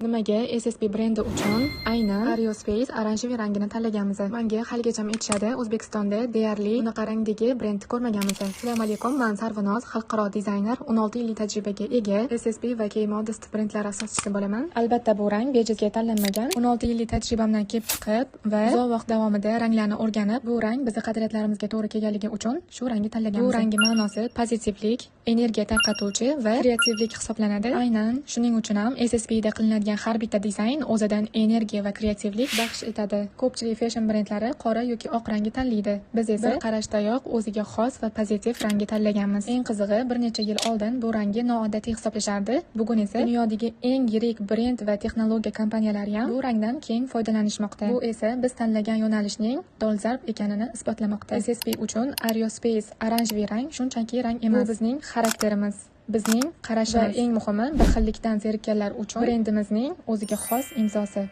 Nimaga SSP brendi uchun aynan Ariospace оранжевый rangini tanlaganmiz? Manga haligacha aytishadi, O'zbekistonda deyarli bunaqa rangdagi brendni ko'rmaganmiz. Assalomu alaykum, man Sarvinoz, xalqaro dizayner, 16 yillik tajribaga ega SSP va K Modest brendlari asoschisi bo'laman. Albatta, bu rang bejizga tanlanmagan. 16 yillik tajribamdan kelib chiqib va uzoq vaqt davomida ranglarni o'rganib, bu rang bizni qadriyatlarimizga to'g'ri kelganligi uchun shu rangni tanlaganmiz. Bu rangni ma'nosi pozitivlik, energiya tarqatuvchi va kreativlik hisoblanadi. Aynan shuning uchun ham SSPda qilinadigan har bitta dizayn o'zidan energiya va kreativlik baxsh etadi. Ko'pchilik fashion brendlari qora yoki oq rangni tanlaydi. Biz esa bir qarashdayoq o'ziga xos va pozitiv rangni tanlaganmiz. Eng qizig'i, bir necha yil oldin bu rangni noodatiy hisoblashardi. Bugun esa dunyodagi eng yirik brend va texnologiya kompaniyalari ham bu rangdan keng foydalanishmoqda. Bu esa biz tanlagan yo'nalishning dolzarb ekanini isbotlamoqda. SSP uchun Ariospace оранжевый rang shunchaki rang emas. Bu bizning xarakterimiz, bizning qarashimiz va eng muhimi, bir xillikdan zerikkanlar uchun brendimizning o'ziga xos imzosi.